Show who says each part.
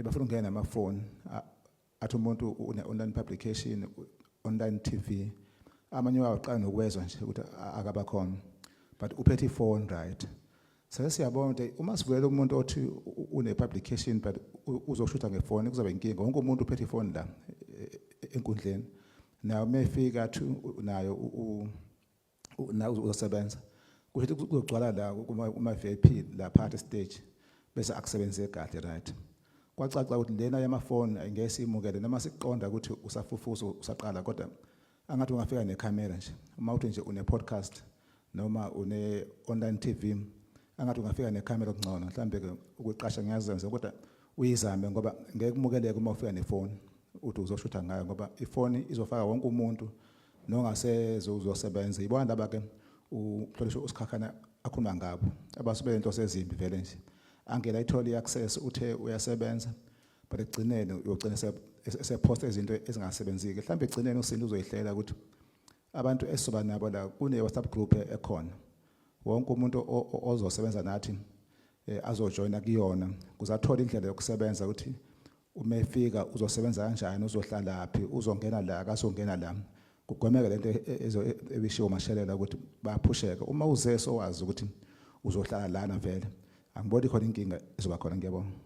Speaker 1: Bafuna ukungena namafoni, athi umuntu une online publication, online TV, amanye waqala nokwezwa nje ukuthi akabakhona, but uphethe ifone, right? Sase siyabona ukuthi uma sivulela umuntu othi une publication but uzoshutha ngefoni, kuzoba inkinga. Wonke umuntu uphethe ifoni la enkundleni, nayo mayefika athi nayo na uzosebenza, kusho ukuthi kuzogcwala la kuma VIP la phakathi stage, bese akusebenzeki kahle, right? Kwacaca ukuthi lena yamafoni angeke simukele, noma siqonda ukuthi usafufusa, usaqala, kodwa angathi ungafika nekhamera nje. Uma uthi nje une podcast noma une online TV, angathi ungafika nekhamera okungcono, mhlambe ke ukuqasha ngiyazenza, kodwa uyizame, ngoba ngeke kumukeleke uma ufika nefoni uthi uzoshutha ngayo, ngoba ifoni izofaka wonke umuntu nongaseze uzosebenza. Ibona laba ke umhlonishwa uSikhakhane akhuluma ngabo, abasube into sezimbi vele nje, angela ithole i-access, uthe uyasebenza, but ekugcineni uyogcina esepost izinto ezingasebenziki. Mhlawumbe ekugcineni uSindi uzoyihlela ukuthi abantu esizoba nabo la kune WhatsApp group ekhona, wonke umuntu ozosebenza nathi azojoyina kuyona ukuze athole indlela yokusebenza, ukuthi uma efika uzosebenza kanjani, uzohlala phi, uzongena la, akazongena la, kugwemeke lento ebishiwo mashelela ukuthi bayaphusheka. Uma uze sowazi ukuthi uzohlala lana vele, angiboni khona inkinga ezoba khona. Ngiyabonga.